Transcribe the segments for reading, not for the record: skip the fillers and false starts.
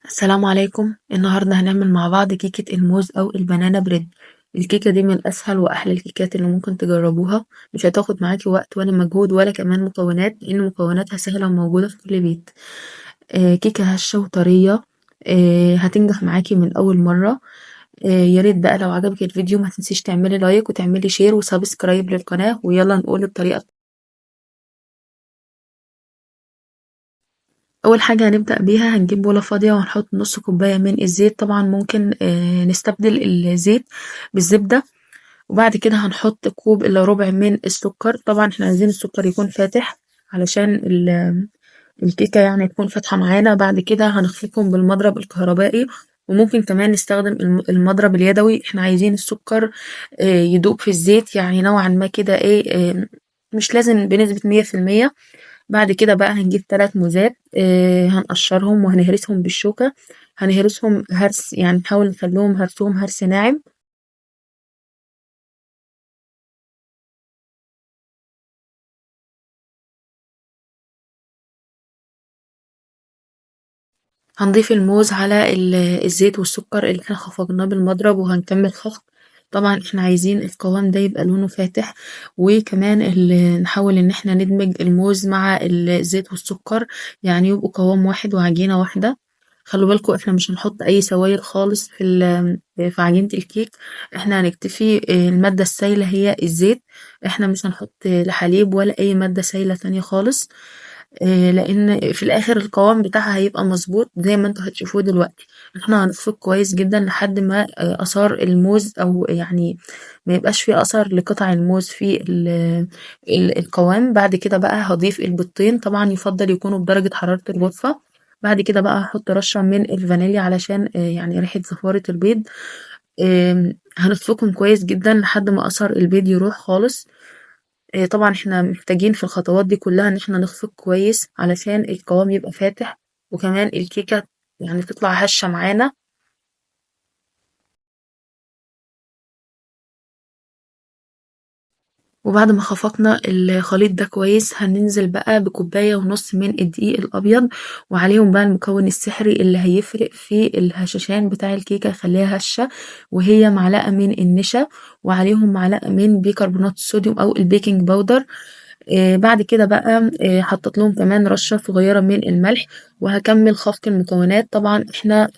السلام عليكم. النهاردة هنعمل مع بعض كيكة الموز أو ال banana bread. الكيكة دي من أسهل وأحلى الكيكات اللي ممكن تجربوها، مش هتاخد معاكي وقت ولا مجهود ولا كمان مكونات، لأن مكوناتها سهلة وموجودة في كل بيت. كيكة هشة وطرية، هتنجح معاكي من أول مرة. يا ريت بقى لو عجبك الفيديو ما تنسيش تعملي like وتعملي share و subscribe للقناة، ويلا نقول الطريقة. أول حاجة هنبدأ بيها هنجيب بولة فاضية وهنحط نص كوباية من الزيت، طبعا ممكن نستبدل الزيت بالزبدة. وبعد كده هنحط كوب إلا ربع من السكر، طبعا احنا عايزين السكر يكون فاتح علشان الكيكة يعني تكون فاتحة معانا. بعد كده هنخفقهم بالمضرب الكهربائي، وممكن كمان نستخدم المضرب اليدوي. احنا عايزين السكر يدوب في الزيت، يعني نوعا ما كده مش لازم بنسبة 100%. بعد كده بقى هنجيب 3 موزات، هنقشرهم وهنهرسهم بالشوكة، هنهرسهم هرس، يعني نحاول نخليهم هرسهم هرس ناعم. هنضيف الموز على الزيت والسكر اللي احنا خفقناه بالمضرب، وهنكمل خفق. طبعا احنا عايزين القوام ده يبقى لونه فاتح، وكمان نحاول ان احنا ندمج الموز مع الزيت والسكر، يعني يبقوا قوام واحد وعجينة واحدة. خلوا بالكم احنا مش هنحط اي سوائل خالص في عجينة الكيك، احنا هنكتفي المادة السائلة هي الزيت، احنا مش هنحط لا حليب ولا اي مادة سائلة تانية خالص، لان في الاخر القوام بتاعها هيبقى مظبوط زي ما انتوا هتشوفوه دلوقتي. احنا هنخفق كويس جدا لحد ما اثار الموز، او يعني ما يبقاش فيه اثر لقطع الموز في القوام. بعد كده بقى هضيف البيضتين، طبعا يفضل يكونوا بدرجة حرارة الغرفة. بعد كده بقى هحط رشة من الفانيليا علشان ريحة زفارة البيض. هنخفقهم كويس جدا لحد ما اثر البيض يروح خالص. طبعا احنا محتاجين في الخطوات دي كلها ان احنا نخفق كويس علشان القوام يبقى فاتح، وكمان الكيكة تطلع هشة معانا. وبعد ما خفقنا الخليط ده كويس هننزل بقى بكوباية ونص من الدقيق الأبيض، وعليهم بقى المكون السحري اللي هيفرق في الهشاشان بتاع الكيكة يخليها هشة، وهي معلقة من النشا، وعليهم معلقة من بيكربونات الصوديوم أو ال baking powder. بعد كده بقى، حطيت لهم كمان رشة صغيرة من الملح، وهكمل خفق المكونات. طبعا احنا،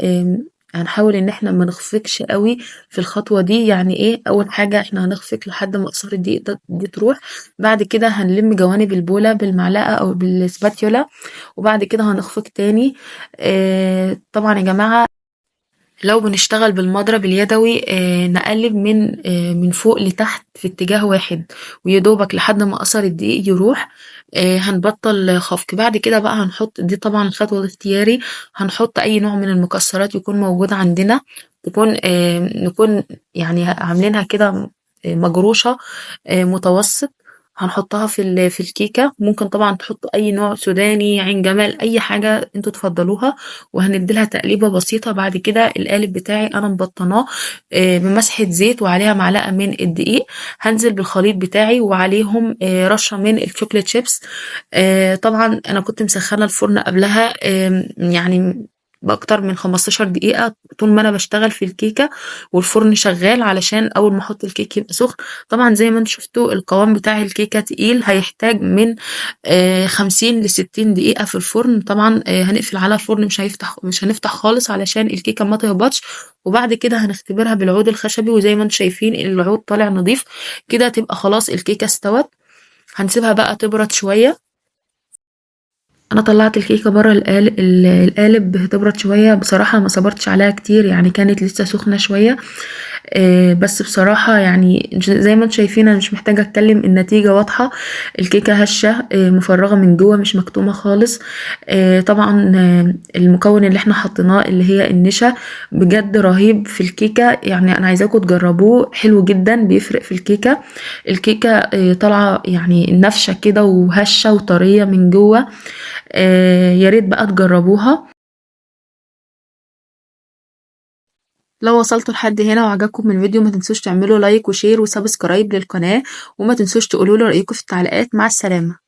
هنحاول ان احنا ما نخفقش قوي في الخطوة دي. يعني ايه؟ اول حاجة احنا هنخفق لحد ما اثار الدقيق دي تروح، بعد كده هنلم جوانب البولة بالمعلقة او بالسباتيولا، وبعد كده هنخفق تاني. طبعا يا جماعة لو بنشتغل بالمضرب اليدوي، نقلب من فوق لتحت في اتجاه واحد، ويدوبك لحد ما اثر الدقيق يروح، هنبطل خفق. بعد كده بقى هنحط، دي طبعا الخطوة الاختياري، هنحط اي نوع من المكسرات يكون موجود عندنا، نكون عاملينها كده، مجروشة، متوسط، هنحطها في الكيكة. ممكن طبعا تحطوا اي نوع، سوداني، عين جمل، اي حاجة انتوا تفضلوها، وهنديلها تقليبة بسيطة. بعد كده القالب بتاعي انا مبطناه، بمسحة زيت وعليها معلقة من الدقيق. هنزل بالخليط بتاعي وعليهم، رشة من الشوكليت شيبس. طبعا انا كنت مسخنة الفرن قبلها، بأكتر من 15 دقيقة طول ما أنا بشتغل في الكيكة والفرن شغال، علشان أول ما أحط الكيك يبقى سخن. طبعا زي ما انتم شفتوا القوام بتاع الكيكة تقيل، هيحتاج من، 50 لستين دقيقة في الفرن. طبعا، هنقفل على الفرن، مش هنفتح خالص علشان الكيكة ما تهبطش. وبعد كده هنختبرها بالعود الخشبي، وزي ما انتم شايفين العود طالع نظيف كده، تبقى خلاص الكيكة استوت. هنسيبها بقى تبرد شوية. انا طلعت الكيكه بره القالب تبرد شويه، بصراحه ما صبرتش عليها كتير، كانت لسه سخنه شويه، بس بصراحه زي ما انتم شايفين انا مش محتاجه اتكلم، النتيجه واضحه. الكيكه هشه، مفرغه من جوه، مش مكتومه خالص. طبعا، المكون اللي احنا حطيناه اللي هي النشا بجد رهيب في الكيكه، انا عايزاكم تجربوه، حلو جدا، بيفرق في الكيكه. الكيكه، طالعه نافشه كده وهشه وطريه من جوه، يا ريت بقى تجربوها. لو وصلتوا لحد هنا وعجبكم الفيديو ما تنسوش تعملوا like و share و subscribe للقناة، وما تنسوش تقولوا لي رأيكم في التعليقات. مع السلامة.